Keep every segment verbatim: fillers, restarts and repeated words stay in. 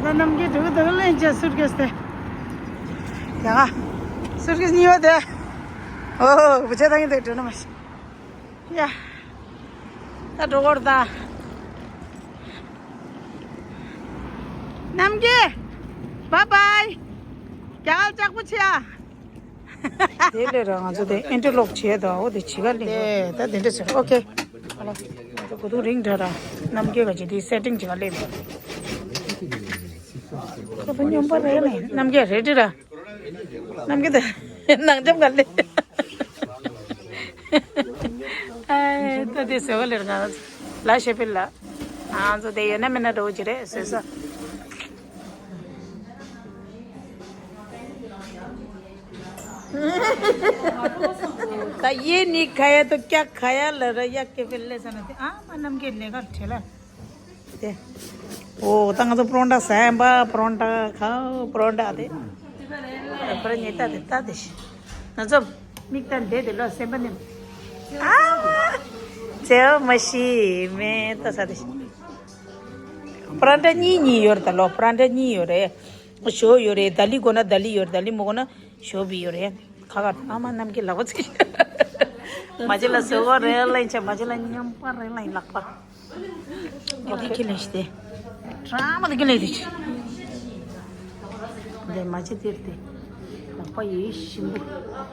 ད་རྣམ་རྒྱལ་འགྲོ་གི་འདུག་ལེན་ཅེས་སུཊ་ཀེས་དེ། ཡ། སུཊ་ཀེས་གཉིས་པ་དེ། ཨོ། བུ་ཆ་ཐང་གི་འདུག་འགྲོ་ན་མ་ཤི། ཡ། ད་འགྲོ་གོ་ར་ད། རྣམ་རྒྱལ། བཱའི་བཱའི། རྒྱ་གར་ལྕགས་པོ་ཆེ་ཨ། དེ་ལས་ར་ང་ཚོ་དེ་ཨིན་ཊར་ལོག་བྱས་དང་འོ་དེ་བྱེད་ག་ལས། དེ་ད་དེ་འདྲ་ཟེར། ཨོ་ཁེ། ཧ་ལོ། ང་ཚོ་གོ་དུང་རིང་དྲགས་ར། རྣམ་རྒྱལ་ག་ཅིག་དེ་སེ་ཊིང་བྱེད་ག་ལས། ཁོ་ཚོ་སྨྱོན་པ་རེད་ལས། རྣམ་རྒྱལ་རེད་དྲི་ར། རྣམ་རྒྱལ་དེ་ནང་འཇམ་ག་ལས། ཨ་ད་དེ་ཟེར་བ་ལས་ང་ལ་ཤེས་པའི་ལ། ང་ཚོ་དེ་ཡོད་ན་མེད་ན་འགྲོ་གི་རེད་ཟེར་ས། ད་ཡེ་ནི་ཁ་ཡ་ཏོ་ཀྱ་ཁ་ཡ་ལ་ར་ཡ་ཀེ་ཕེ་ལེ་ས་ན་དེ་ཨ་མ་རྣམ་རྒྱལ་ལས་ཀ་བྲེལ་ལ། དེ། ཨོ་ད་ང་ཚོ་པོ་རོན་ཊ་ཟ་ཡ་པ་པོ་རོན་ཊ་ཁ་པོ་རོན་ཊ་དེ། པར་ཉེ་ད་དེ་ད་དེ་ཤི། ང་ཚོ་མིག་ལྟ་འདེད་དེ་ལོ་སེམས་པ་ནེམ། ཨ་ཙེ་མ་ཤི་མེ་ད་ས་དེ་ཤི། པོ་རོན་ཊ་གཉིས་གཉིས་ཡོད་རེད་ད་ལོ། པོ་རོན་ཊ་གཉིས་ཡོད་རེད། ཞོ་ཡོད་རེད། དཱ་ལི་དགོས་ན་དཱ་ལི་ཡོད་རེད། དཱ་ལི་མ་དགོས་ན་ཞོ་བི་ཡོད་རེད། ཁ་ཁ་ཨ་མ་རྣམ་རྒྱལ་ལག་པ་ཚིག་མ་ཅི་ལ་ཟོ་བ་རེད་ལན་ཆ་མ་ཅི་ལ་མཉམ་པ་རེད་ལན་ལག་པ། འོ་དེ་ཁྱི་ལས་ཤི་སྟེ། ཁྲ་མ་དེ་ཁྱི་ལས་དེ་ཆི། འདི་མ་ཅི་དེར་དེ། ལག་པ་ཡོད་ཞིམ་པོ།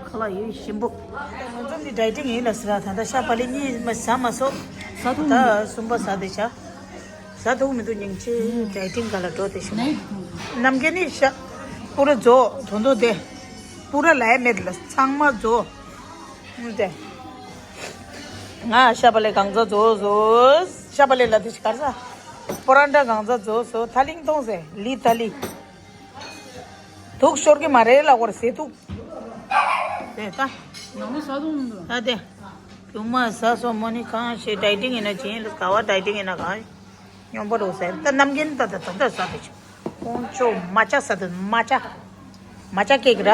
ཁ་ལག་ཡོད་ཞིམ་པོ། ང་ཚོ་ནི་ཌའི་ཊིང་ཡིན་ལ་ཟེར་ར། ད་ལྟ་ཤ་བག་ལེབ་གཉིས་མ་ཟ་མ་སོ། ཟ་ཐུབ་མི་འདུག་ད་གསུམ་པ་ཟ་དེ་ཤ། ཟ་ཐུབ་མི་འདུག་སྙིང་རྗེ། ཌའི་ཊིང་ག་ལ་འགྲོ་དེ་ཤོག་ནས་ཐུབ་འདུག་རྣམ་རྒྱལ་ནི་ཤ། པུ་ར་རྫོགས་དོན་དུ་དེ། པུ་ར་ལའི་མེད་ལ་ཚང་མ་རྫོགས། ཨུ་དེ། ང་ཤ་བག་ལེབ་གང་ཚ་རྫོགས་རྫོགས། ཤ་བག་ལེབ་ལ་དེ་ཤི་གར་ས། པོ་རོན་ཊ་གང་ཚ་རྫོགས་རྫོགས། ཐ་ལིང་ཐོང་ཟེ་ལི་ཐ་ལི། དུག་ཤོར་གི་མ་རེད་ལ་བོར་ཟེ་དུག་དེ་ད། ནང་མ་ཟ་དུང་མི་འདུག་ད་དེ། རྒྱུ་མ་ཟ་སོ་མོ་ནི་གང་ཞེས་ཌའི་ཊིང་ཡིན་ན་ཅི་ཡིན་ལ་ག་བ་ཌའི་ཊིང་ཡིན་ན་གང་། སྨྱོན་པ་རུ་ཟེར་ད་རྣམ་རྒྱལ་ད་ད་ད་ད་ཟ་དེ་ཆུ། ཀོང་ཅོ་མ་ཅ་ཟ་དེ་མ་ཅ། མ་ཅ་ཀེག་ར།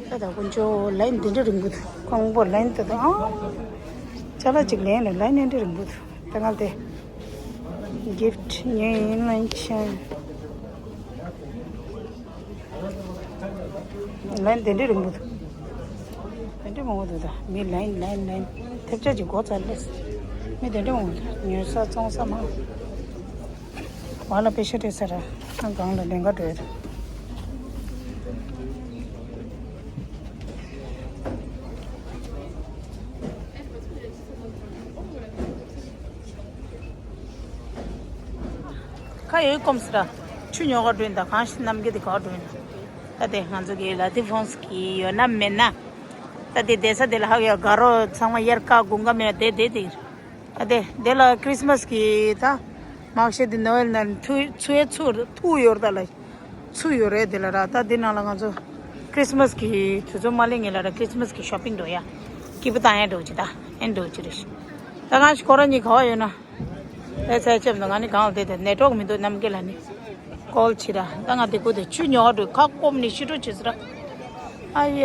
ད་ད་ཀོང་ཅོ་ལའིན་འདི་འདྲ་རིང་པོ་འདུག་ཀོང་པོ་ལའིན་ད་ད་ཨ། ཅ་ལག་ཅིག་ལེན་ལ་ལའིན་འདི་འདྲ་རིང་པོ་འདུག་ད་ང་དེ། གིཕ་ཊི་ཉོས་ཡིན་ལ་ཤང་། ལའིན་དེ་འདྲའི་རིང་པོ་འདུག་དེ་འདྲའི་མང་པོ་འདུག་ད་མི་ལའིན་ལའིན་ལའིན། ཐེབས་ཆག་ཅིག་འགོ་ཚར་ལེས། མི་དེ་འདྲའི་མང་པོ་འདུག་ཉོ་ས་བཙོང་ས་མང་། བ་ལ་པེ་ཤ་སྤྲད་ས་ར། ཨ་གང་ལ་ལེན་ག་འགྲོ་ཡོད། ཁ་ཡོད་སྐོམ་སི་ར། ཆུ་ཉོ་ག་འགྲོ་ཡིན་ད་གང་ཞིག་རྣམ་རྒྱལ་དེ་ག་འགྲོ་ཡིན། ད་དེ་ང་ཚོ་གི་ལ་དེ་ཧྥོན་སི་གི་ཡོད་ན་མེད་ན། ད་དེ་བསྡད་ས་དེ་ལ་ཧ་གོ་ཡ་དགའ་རོགས་ཚང་མ་དབྱར་ཁ་དགུན་ཁ་མེད་ན་དེ་དེ་དེ། ད་དེ་དེ་ལ་ཁྲིས་མ་སི་གི་ད། མ་གཞི་དེ་ནོ་ཝེལ་ནང་ཐུ་ཚུ་ཡ་ཚུ་ཐུ་ཡོད་ད་ལ། ཚུ་ཡོད་རེད་དེ་ལ་ར། ད་དེ་ནང་ལ་ང་ཚོ་ཁྲིས་མ་སི་གི་དུས་ཚོད་མ་ལེན་ངེས་ལ་ར་ཁྲིས་མ་སི་གི་ཤོ་པིང་འགྲོ་ཡ། སྐྱིད་པོ་བཏང་ཡ་འགྲོ་ཅི་ད་ཨེ་འགྲོ་ཅི་རེད། ད་གང་ཞིག་ཁོ་རང་གཉིས་ག་བ་ཡོད་ན། ཨེ་ཚ་ཆབ་ན་ང་ནི་གང་ལ་བསྡད་དེ་ནེ་ཊོག་མི་འདུག་རྣམ་རྒྱལ་ལ་ནི། ཀོལ་བྱེད་ར། ད་ང་དེ་ཀོ་དེ་ཆུ་ཉོ་བ་འགྲོ་ཁ་སྐོམ་ནི་ཤི་འགྲོ་བྱེད་ཟེར་ར། ཨ་ཡ།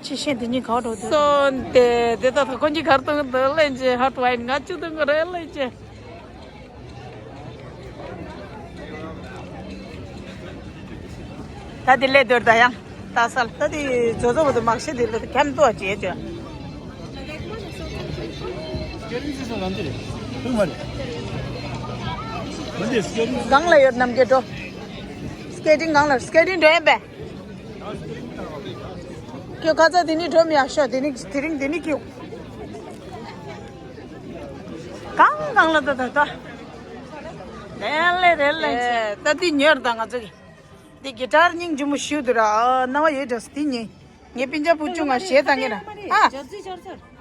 ཅི་ཤེས་དེ་གཉིས་ག་བ་འགྲོ་དེ། སོན་ཏེ་དེ་ད་ད་ཁོ་གཉིས་གར་གཏོང་གི་འདུག་ལན་ཅེ་ཧོཊ་ཝའིན་ང་ཆུ་འཐུང་གི་རེད་ལན་ཅེ། ད་དེ་ལས་སྡོད་ད་ཡང་། ད་སལ། ད་དེ་ཇོ་ཇོ་བོ་དེ་མག་ཤེས་དེ་ལ་དེ་ཁྱམ་ཏོ་བྱེད་ཅོ། གང་ལ་ཡོད་རྣམ་རྒྱལ་འགྲོ། སི་ཀེ་ཊིང་གང་ལ་སི་ཀེ་ཊིང་འགྲོ་ཡིན་པས། ཁྱོད་ཁ་ཚ་དེ་ནི་འགྲོ་མི་ཡག་ཤོ་དེ་ནི་དེ་རིང་དེ་ནི་ཁྱོད། གང་གང་ལ་ད་ད་ད། རེད་ལེ་རེད་ལེ། ད་འདི་ཉོས་ར་ད་ང་ཚོ་གི། འདི་གི་ཊར་སྙིང་རྗེ་མོ་ཞིག་འདུག་ར། ཨ་རྣ་བ་ཡོད་འདྲ་སི་འདི་ཉོས། ངའི་སྤུན་ཀྱག་བུ་ཆུང་ང་ཞེས་ད་ངེ་ར། ཨ།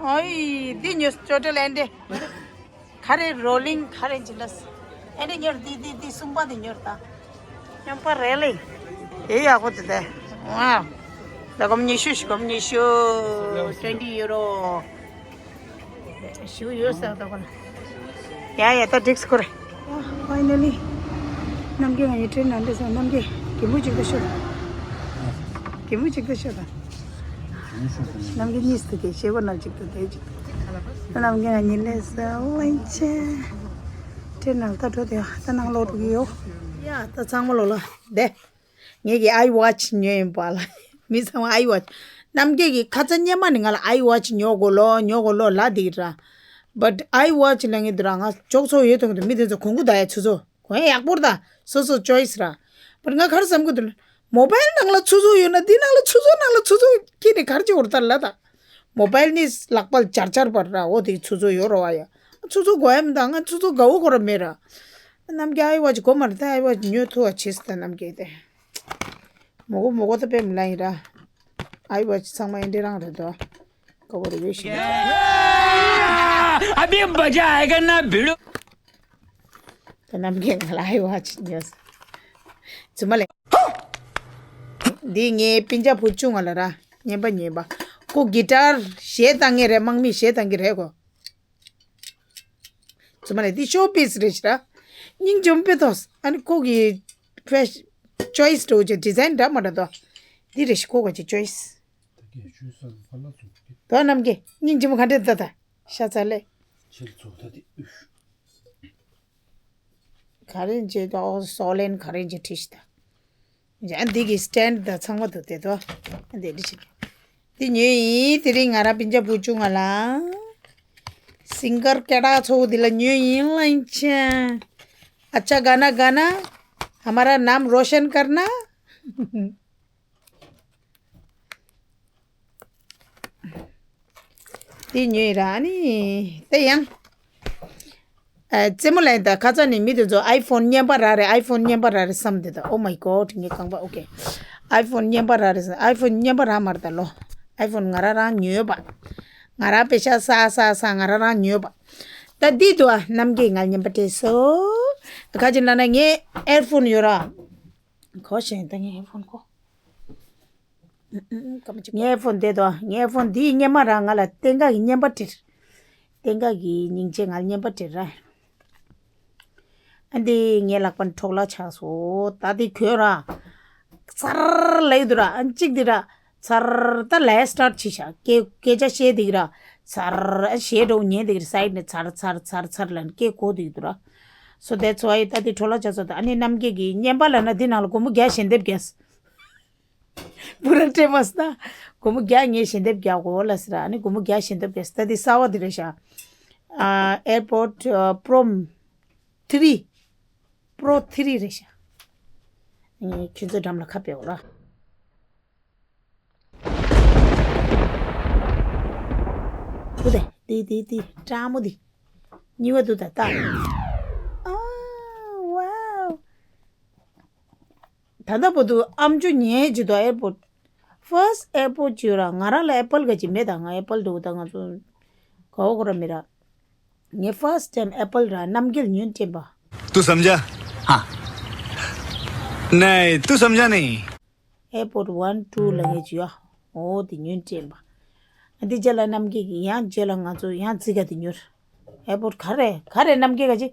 ཨོའི་འདི་ཉོས་ཅོ་ཊལ་ཨེ་འདྲེ། ག་རེ་རོ་ལིང་ག་རེ་འཇི་ལ་སི། ཨེ་འདྲེ་ཉོས་འདི་འདི་འདི་གསུམ་པ་འདི་ཉོས་ད། མཉམ་པ་རེད་ལེ། ཨེ་ཡག་པོ་འདུག་ད། ཨ། ད་སྒོར་མོ་ཉི་ཤུ་ཞིག་སྒོར་མོ་ཉི་ཤུ། ཊུ་ཝེན་ཊི་ཡུ་རོ། ཞུ་ཡོད་ས་ད་གོ་ན། ཡ་ཡ་ད་འགྲིགས་སྐོར། ཕའི་ནལ་ལི། རྣམ་རྒྱལ་ང་ཡི་ཊེན་ནང་འདྲེས་སོང་རྣམ་རྒྱལ་གད་མོ་གཅིག་ད་ཤོད། གད་མོ་གཅིག་ད་ཤོད་ད། རྣམ་རྒྱལ་གཉིས་སུ་དེ་ཤེས་པ་ན་གཅིག་ད་དེ་གཅིག་ད། རྣམ་རྒྱལ་ང་ཉིན་ལས་ས་ཝན་ཆེ། ཊེན་ནང་ད་འགྲོ་དེ་ད་ནང་ལོག་འགྲོ་གི་ཡོད། ཡ་ད་ཚང་མ་ལོ་ལ་བསྡད། ངེད་ཀྱི་ཨའི་ཝ་ཆི་ཉོས་ཡིན་པ་ལ། མི་ཚང་མ་ཨའི་ཝ་ཆི། རྣམ་རྒྱལ་གྱི་ཁ་ཚ་སྙན་མ་ནི་ང་ལ་ཨའི་ཝ་ཆི་ཉོ་དགོས་ལོ་ཉོ་དགོས་ལོ་ལ་འདི་ར། བཊ་ཨའི་ཝ་ཆི་ལ་ངེད་འདི་ར་ང་ཅོག་ཚོ་ཡོད་དུང་དུ་མི་དེ་ཚོ་གོང་གུ་ད་ཡ་ཆུ་ཚོ་གོང་ཡག་པོར་ད་སོ་སོ་ཅོའི་སི་ར། བཊ་ང་གར་བསམ་གི་འདུག་མོ་བལ་ནང་ལ་ཆུ་ཚོ་ཡོད་ན་འདི་ནང་ལ་ཆུ་ཚོ་ནང་ལ་ཆུ་ཚོ་ཁྱེད་ནི་གར་ཅི་འོར་ད་ལ་ད། མོ་བལ་ནི་ལག་པ་ལ་འབྱར་འབྱར་བར་ར་འོ་དེ་ཆུ་ཚོད་ཡོད་རོ་བ་ཡ། ཆུ་ཚོད་དགོས་ཡ་མི་འདུག་ང་ཆུ་ཚོད་དགའ་བོ་ཁོ་ར་མེད་ར། རྣམ་རྒྱལ་ཨའི་ཝ་ཆི་དགོས་མ་རེད་ད་ཨའི་ཝ་ཆི་ཉོས་ཐུ་བ་བྱེད་སི་ད་རྣམ་རྒྱལ་དེ། མོ་གོ་མོ་གོ་ད་དཔེ་མི་ལ་ཡིན་ར། ཨའི་ཝ་ཆི་ཚང་མ་ཡིན་འདྲེ་རང་རེད་དོ། དགའ་བོ་རེ་བས་ཤིག अभी मजा आएगा ना भिड़ू। ད་རྣམ་རྒྱལ་ང་ལ་ཨའི་ཝ་ཆི་ཉོས། ཚུ་མ་ལེ། འདི་ངའི་སྤུན་ཀྱག་བུ་ཆུང་ང་ལ་ར། ཉན་པ་ཉན་པ། ཁོ་གི་ཊར་གཞས་བཏང་ངེ་རེད་དམག་མི་གཞས་བཏང་གི་རེད་གོ། ཚུ་མ་ལེ་འདི་ཤོ་པིས་རེད་ཤི་ར། སྙིང་རྗེ་མོ་དཔེ་ཐོགས་ཨ་ནི་ཁོ་གི་ཕེ་ཤ་ཅོའི་སི་འགྲོ་ཅེ་ཌི་ཛའིན་འདྲ་མ་འདྲ་དོ། འདི་རེད་ཤི་ཁོ་ག་ཅེ་ཅོའི་སི། དོ་རྣམ་རྒྱལ་སྙིང་རྗེ་མོ་ག་འདྲས་ད་ད་ཤ་ཚ་ལེ། ཁྱེད་ཚོ་ད་དེ་ཨུ། ག་རེ་བྱེད་དོ་སོ་ལེན་ག་རེ་བྱེད་ཁྲིད་ཤི་ད། ཡང་འདི་གི་སི་ཊེན་ཌི་དང་ཚང་མ་འདུག་དེ་དོ། འདི་འདྲི་ཞིག་འདི་ཉོས་ཡིན་དེ་རིང་ང་རང་སྤུན་ཀྱག་བུ་ཆུང་ང་ལ། སིང་གར་སྐད་གྲགས་ཚོགས་འདི་ལ་ཉོས་ཡིན་ལ་ཡིན་ཆེ། अच्छा गाना गाना हमारा नाम रोशन करना। དེ་ཉོས་ར་ཨ་ནི། དེ་ཡང་། ཨ་རྩེད་མོ་ལེན་ད་ཁ་ཚ་ནི་མི་དེ་ཚོ་ཨའི་ཕོན་རྙན་པ་རག་རེད་ཨའི་ཕོན་རྙན་པ་རག་རེད་བསམ་དེ་ད། Oh my god ངའི་རྐང་པ་ཨོ་ཀེ། ཨའི་ཕོན་རྙན་པ་རག་རེད་བསམ་ཨའི་ཕོན་རྙན་པ་རག་མ་རེད་ད་ལོ། ཨའི་ཕོན་ང་རང་རང་ཉོས་པ། ང་རང་པེ་ཤ་ས་ས་ས་ང་རང་རང་ཉོས་པ། ད་འདི་དུ་ཨ་རྣམ་རྒྱལ་ང་རྙན་པ་སྤྲད་སོ། ཁ་ཅིག་ལ་ན་ངའི་ཨེར་ཕོན་ཡོད་ར། གོ་ཞེས་ད་ངའི་ཨེར་ཕོན་གོ། ངའི་ཕོན་དེ་དོ། ངའི་ཕོན་འདིའི་སྙན་མ་རང་ང་ལ་བསྟན་དགའ་གི་སྙན་པ་སྤྲད། བསྟན་དགའ་གི་སྙིང་རྗེ་ང་ལ་སྙན་པ་སྤྲད་ར། ཨ་འདི་ངའི་ལག་པ་འཕྲོག་ལ་ཆགས་སོ། ད་འདི་གྱོན་ར། ཚར་ལེགས་འདུག་ར་ཨ་གཅིག་འདི་ར། ཚར་ད་ལས་སི་ཊར་ཊི་བྱས་ཤག་སྐད་སྐད་ཆ་བཤད་འདི་གི་ར། ཚར་ཨ་གཞས་འགྲོ་ཉན་འདི་གི་ར་སའིཌ་ནས་ཚར་ཚར་ཚར་ཚར་ལ་སྐད་གོ་འདི་གི་འདུག་ར། So that's why ད་འདི་འཕྲོག་ལ་ཆགས་སོ། ད་ཨ་ནི་རྣམ་རྒྱལ་གི་སྙན་པ་ལ་ན་འདི་ནང་ལ་སྒོར་མོ་བརྒྱ་ཞལ་འདེབས་རྒྱག་སྤུ་ར་སྤྲད་མ་སོང་ན། སྒོར་མོ་བརྒྱ་ངས་ཞལ་འདེབས་རྒྱག་གོ་ལ་ཟེར་ཨ་ནི་སྒོར་མོ་བརྒྱ་ཞལ་འདེབས་རྒྱག་ད་འདི་གསར་བ་འདི་རེད་ཤག་ཨ་ཨེར་པོཌ་པོ་རོ་ཐི་རི། པོ་རོ་ཐི་རི་རེད་ཤག་ཨ་ནི་ཁྱོད་ཚོ་འགྲམ་ལ་ཁ་ཕྱེ་འོ་ར། འདི་འདི་འདི་སྤྲང་མོ་འདི། གཉིས་པ་འདུག་ད་ལྟ། ཨ་ཝའོ། ད་ལྟ་བར་དུ་ཨམ་ཅོག་ཉན་གྱི་འདུག་ཨེར་པོཌ། ཕར་སི་ཊི་ཨེར་པོཌ་ཅིག་ཡོད་ར་ང་རང་ལ་ཨེ་པལ་ག་ཅིག་མེད་ད་ང་ཨེ་པལ་འདུག་ད་ང་ཚོ་ག་བོ་གོ་ར་མི་ར། ངས་first time apple ར་རྣམ་རྒྱལ་ཉོས་དྲན་པ། तू समझा? हाँ। नहीं, तू समझा नहीं। ཨེར་པོཌ་ཝན་ཊུ་ལ་ངས་ཅི་ཡ། འོ་དེ་ཉོས་དྲན་པ། འདི་རྗེས་ལ་རྣམ་རྒྱལ་གྱི་ཡང་རྗེས་ལ་ང་ཚོ་ཡང་ཙི་ག་དེ་ཉོས། ཨེར་པོཌ་ག་རེ་ག་རེ་རྣམ་རྒྱལ་ག་ཅི།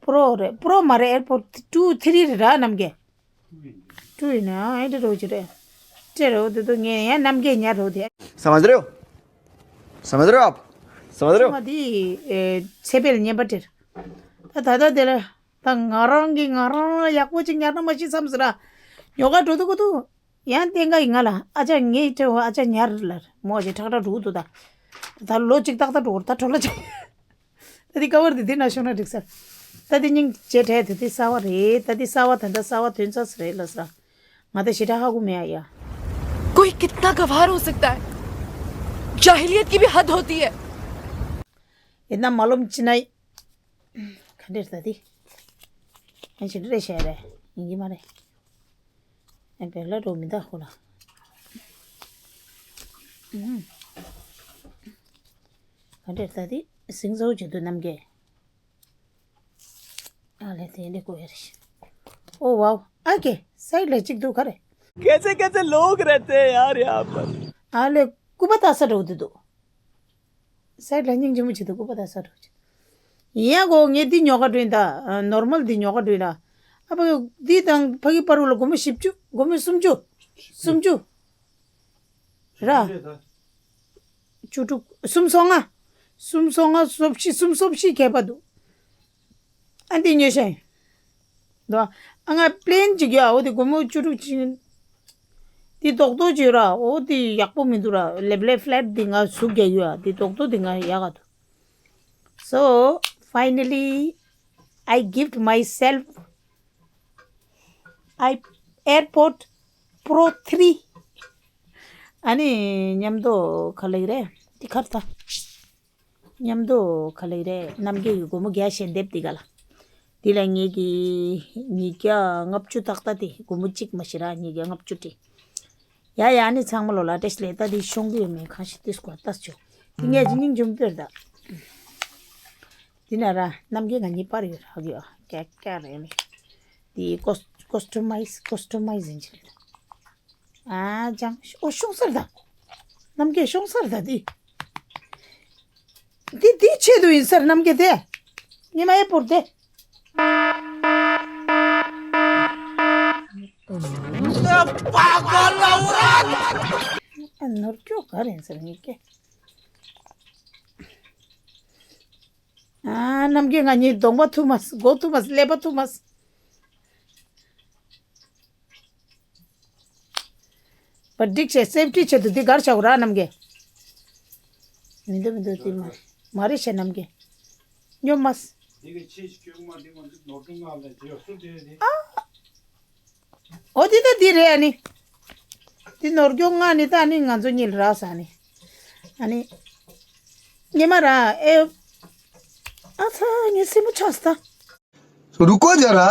པོ་རོ་རེད་པོ་རོ་མ་རེད་ཨེར་པོཌ་ཊུ་ཐི་རི་རེད་ར་རྣམ་རྒྱལ། ཊུ་ཡིན་ན་ཨེ་འདྲ་རོ་ཅི་རེད། སྤྲད་རོ་དེ་ཚོ་ངས་ཡང་རྣམ་རྒྱལ་ཉར་རོ་དེ། समझ रहे हो? समझ रहे हो आप? समझ रहे हो? ཚང་མ་དེ་ཚེ་འཕེལ་རྙེད་པ་སྤྲད། ད་ད་ལྟ་དེ་ལ་ད་ང་རང་གིས་ང་རང་ལ་ཡག་པོ་ཅིག་ཉར་ན་མ་ཤི་བསམ་ཟེར་ར། ཉོ་ག་འགྲོ་དུས་ཀོ་དུས་ཡང་བསྟན་དགའ་ཡིས་ང་ལ་ཨ་ཅག་ངའི་སྤྲད་འོ་ཨ་ཅག་ཉར་ལ་མོ་ཅིག་ཁྲག་ཁྲག་འགྲོ་གི་འདུག་ད། ད་ལོ་གཅིག་ཏག་ཏག་འགྲོ་གི་རེད་ད་གྲོ་ལ་ཅིག་ད་དེ་ཀ་བར་དེ་དེ་ན་ཤོང་ན་འགྲིག་ས། ད་དེ་སྙིང་རྗེ་དྲན་དེ་དེ་གསར་བ་རེད་ད་དེ་གསར་བ་ད་ད་གསར་བ་ཐོན་ཚར་རེད་ལ་ས། ང་ད་ཞེ་དྲག་ཧ་གོ་མེད་ཨ་ཡ། कोई कितना गंवार हो सकता है? जाहिलियत की भी हद होती है। ཡིན་ན་མ་ལོམ་ཅི་ན། ག་འདྲེར་ད་དེ། ཨ་ཞེ་དྲག་རེད་ཤེས་རེད་ཡིན་གྱི་མ་རེད། ཨ་བེ་ལ་རོ་མི་ད་ཧོ་ལ། ག་འདྲེར་ད་དེ་སིང་ཟོ་ཅི་དུ་རྣམ་རྒྱལ། ཨ་ལེ་དེ་ལེ་ཀོ་ཡ་རེ་ཤི། ཨོ་ཝའོ། ཨ་ཀེ་སའིཌ་ལ་གཅིག་འདུག་ག་རེ། कैसे कैसे लोग रहते हैं यार यहाँ पर। ཨ་ལེ་སྐུད་པ་ལྟ་ས་འགྲོ་འདུག་སའིཌ་ལ་སྙིང་རྗེ་མོ་བྱེད་འདུག་སྐུད་པ་ལྟ་ས་འགྲོ་བྱེད། ཡིན་ཡང་གོ་ངས་འདི་ཉོ་ག་འགྲོ་ཡིན་ད། ནོར་མལ་འདི་ཉོ་ག་འགྲོ་ཡིན་ད། ཨ་ཕ་གི་འདི་དང་ཕ་གི་པར་བུ་ལ་སྒོར་མོ་བཞི་བཅུ་སྒོར་མོ་སུམ་ཅུ། སུམ་ཅུ། ར། བཅུ་དྲུག་སུམ་སོ་ལྔ། སུམ་སོ་ལྔ་སོ་བཞི་སུམ་སོ་བཞི་ཁྱད་པར་འདུག་ཨ་འདི་ཉོས་ཤག་འདུག་ཨ་ང་པི་ལེན་ཅིག་ཡོད། འོ་དེ་སྒོར་མོ་བཅུ་དྲུག་ཅིག་འདི་རྡོག་རྡོག་ཅིག་ར། འོ་དེ་ཡག་པོ་མི་འདུག་ར། ལེབ་ལེབ་ཕི་ལེཊ་འདི་ང་ཟུག་རྒྱག་ཡོད། ཨ་དེ་རྡོག་རྡོག་འདི་ང་ཡག་ག་འདུག So finally, I gift myself I AirPod Pro three. ཨ་ནི་མཉམ་དུ་ག་ལེགས་རེད། འདི་གར་ད། མཉམ་དུ་ག་ལེགས་རེད། རྣམ་རྒྱལ་གྱི་སྒོར་མོ་བརྒྱ་ཞལ་འདེབས་འདི་ག་ལ། འདི་ལ་ངེད་ཀྱི་ཉིས་བརྒྱ་ལྔ་བཅུ་ཏག་ཏག་དེ་སྒོར་མོ་གཅིག་མ་ཞིག་ར། ཉིས་བརྒྱ་ལྔ་བཅུ་དེ། ཡ་ཡ། ཨ་ནི་ཚང་མ་ལོ་ལ་བཀྲ་ཤིས་བདེ་ལེགས། ད་འདི་ཤོང་གི་ཡོད་མེད་གང་ཤེས། ཏིས་ཀོ་ཏས་ཆོ། འདི་ངས་ཅི་སྙིང་རྗེ་མོ་དཔེར་ད། འདི་ན་ར་རྣམ་རྒྱལ་ང་གཉིས་པར་ཡོད་ར་གི་ཡོད། ཀྱག་ཀྱག་རེད་ནི། འདི་ཀོ་ཀོ་སི་ཊ་མའི་ཛི་ཀོ་སི་ཊ་མའི་ཛི་ཡིན་གྱི་རེད། ཨ་ཅང་། ཨོ་ཤོང་སར་ད། རྣམ་རྒྱལ་ཤོང་སར་ད་འདི། འདི་འདི་ཆེད་དུ་ཡིན་སར་རྣམ་རྒྱལ་དེ། ཉི་མ་ཨེ་པོར་དེ། ཨ་ནོར་སྐྱོ་ག་རེ་ཡིན་སར་ངེད་ཀྱི། ཨ་རྣམ་རྒྱལ་ང་གཉིས་གདོང་པ་ཐུབ་མ་སོང་། མགོ་ཐུབ་མ་སོང་། ཀླད་པ་ཐུབ་མ་སོང་། བ་འགྲིག་བྱས་སེབ་ཊི་ཆེད་དུ་འདི་གར་བྱ་དགོས་ར་རྣམ་རྒྱལ། མི་འདུག་མི་འདུག་འདི་མ་མ་རེད་བྱས་རྣམ་རྒྱལ། སྨྱོ་མ་སོང་། འདི་གི་ཆེ་ཞིག་སྐྱོ་མ་འདི་ང་ཚོ་ནོར་འཁྲུལ་ང་ལ་བྱས་སུ་དེ་རེད། ཨ། འོ་དེ་ད་འདི་རེད། ཨ་ནི་འདི་ནོར་སྐྱོན་ང་ནི་ད་ནི་ང་ཚོ་གཉིས་ལ་རག་ས་ནི། ཨ་ནི་ཉི་མ་ར་ཨེ། ཨ་ཚ་ངའི་སེན་མོ་ཆགས་སོང་ད། रुको जरा,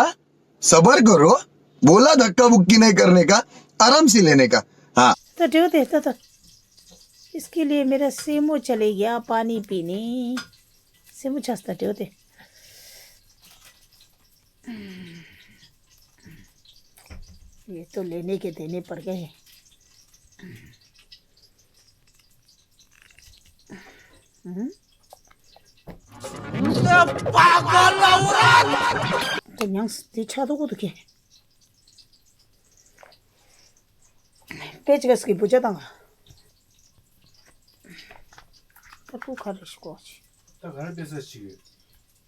सबर करो। बोला धक्का बुक्की नहीं करने का, आराम से लेने का। हाँ। ད་འདྲེའོ་དེ་ད་ད། इसके लिए मेरा सेमो चले गया पानी पीने। སེན་མོ་ཆགས་སོང་ད་འདྲེའོ་དེ། ये तो लेने के देने पड़ गए। हम्म। पागल औरत। तो ཉང་སི་དེ་ཆ་དོ་གོ་དུ་ཁེ། པེ་ཅི་ག་སི་གི་བུ་ཆ་དང་། ད་ཀུ་ཁ་རེ་ཤི་གོ་ཆི། ད་ག་རེ་པེ་ས་ཞིག་ཡོད།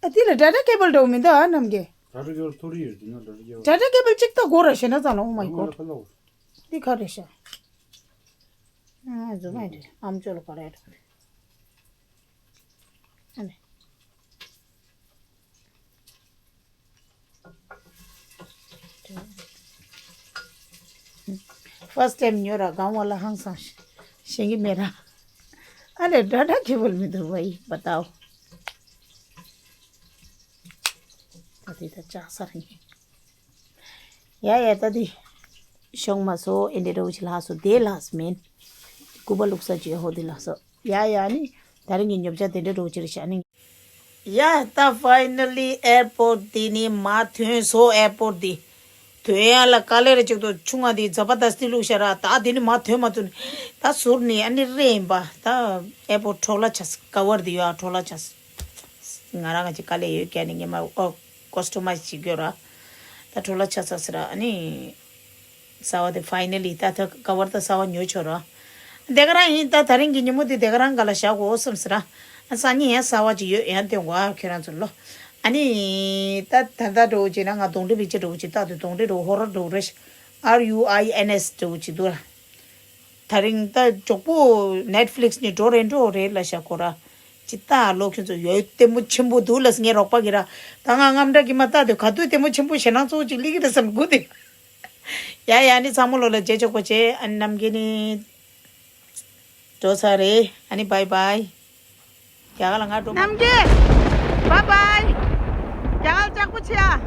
ཨ་དེ་ལ་ཌ་ཊ་ཀེ་བལ་འདྲ་བོ་མི་འདུག་ཨ་རྣམ་རྒྱལ། ཌ་ཊ་ཀེ་བལ་ཐོ་རི་ཡོད་དུ་ན་ཌ་ཊ་ཀེ་བལ། ཌ་ཊ་ཀེ་བལ་གཅིག་ད་སྒོ་ར་ཞེ་ན་ཙང་ལ། Oh my God། འདི་ག་རེ་ཤ། ཨ་ཟུ་མ་རེད། ཨམ་ཅོག་ལ་ག་རེ་རེད། ཨ་ནི། ཕར་སི་ཊའིམ་ཉོ་ར་གང་བ་ལ་ཧང་སང་ཤེས་ཀྱི་མེད་ར། ཨ་ལས་ཌ་ཊ་ཀེ་བལ་མི་འདུག་བ་ཡི་བ་ཏའོ། ད་དེ་ད་ལྕགས་སར་ཡིན། ཡ་ཡ་ད་དེ་ཤོང་མ་སོ། ཨེ་འདྲ་རོ་ཅི་ལྷག་སོ་དེ་ལྷག་སོ་མིན། སྐུ་པ་བླུགས་ས་ཅི་ཧོ་དེ་ལྷག་སོ། ཡ་ཡ་ནི་ད་རིང་གི་ཉོ་ཆ་དེ་འདྲ་རོ་ཅི་རེད་ཤ་ནི། ཡ་ད་ཕའི་ནལ་ལི་ཨེར་པོར་ཊི་འདི་ནི་མ་ཐོན་སོ། ཨེར་པོར་ཊི་འདི་ཐོན་ཡ་ལ་དཀའ་ལས་རེ་ཅིག་ཏུ་ཆུང་ང་འདི་ཛ་བ་དཱ་སི་ཏི་བླུགས་ཤ་ར། ད་འདི་ནི་མ་ཐོན་མ་ཐོན་ད་ཟུར་ནི་ཨ་ནི་རེ་ཡིན་པ། ད་ཨེར་པོར་ཊི་འཕྲོ་བརླག་ཆགས་སོ། ཀ་བར་འདི་ཡོད་ཨ་འཕྲོ་བརླག་ཆགས་སོ། ང་རང་ང་ཅིག་དཀའ་ལས་ཡོད་ཀྱ་ནི་ངས་མ་ཨོ་ཀོ་སི་ཊ་མའི་ཛི་བྱེད་དགོས་ར། ད་འཕྲོ་བརླག་ཆགས་ཚར་སོང་ར། ཨ་ནི་གསར་བ་དེ་ཕའི་ནལ་ལི་ད་ད་ཀ་བར་ད་གསར་བ་ཉོས་ཆོག་ར། དེ་ག་རང་ཡིན། ད་ད་རིང་གི་ཉིན་མོ་དེ་དེ་ག་རང་ག་ལ་བཞག་གོ་བསམ་སོང་ར། ཨ་སང་ཉིན་ཡང་གསར་བ་ཅིག་ཡོད་ཡང་སྟོན་གོ་ཨ་ཁྱོད་རང་ཚོ་ལོ། ཨ་ནི་ད་ད་ད་འགྲོ་བྱས་ན་ང་གདོན་འདྲེ་པིག་ཅར་འགྲོ་བྱས་ད་དུ་གདོན་འདྲེ་འགྲོ་ཧོ་རོར་འགྲོ་རེ། ཨར་ཡུ་ཨའི་ཨེན་ཨེས་འགྲོ་བྱས་འདུག་ར། ད་རིང་ད་མགྱོགས་པོ་ནེཊ་ཕི་ལིག་སི་ནས་འགྲོ་རེད་འགྲོ་རེད་ལ་བཞག་གོ་ར། ཅི་ད་ལོ་ཁྱོད་ཚོ་ཡོད་ལྟད་མོ་ཆེན་པོ་འདུག་ལ་ངས་རོགས་པ་གི་ར། ད་ང་རྔམ་དྲག་གི་མ་ད་དུ་ག་དུས་ལྟད་མོ་ཆེན་པོ་ཞེ་ནང་ཚོ་ཅིག་ལི་གི་རེད་བསམ་དགོས་དེ། ཡ་ཡ་ཨ་ནི་ཚང་མ་ལོ་ལ་རྗེས་ཆོག་པོ་བྱེད། ཨ་ནི་རྣམ་རྒྱལ་ནི་འགྲོ་ཚར་རེད། ཨ་ནི་བའི་བའི། རྒྱ་གར་ལ་ང་འགྲོ་མ། རྣམ་རྒྱལ། བའི་བའི། རྒྱ་གར་ལྕགས་པོ་ཆེ་ཨ།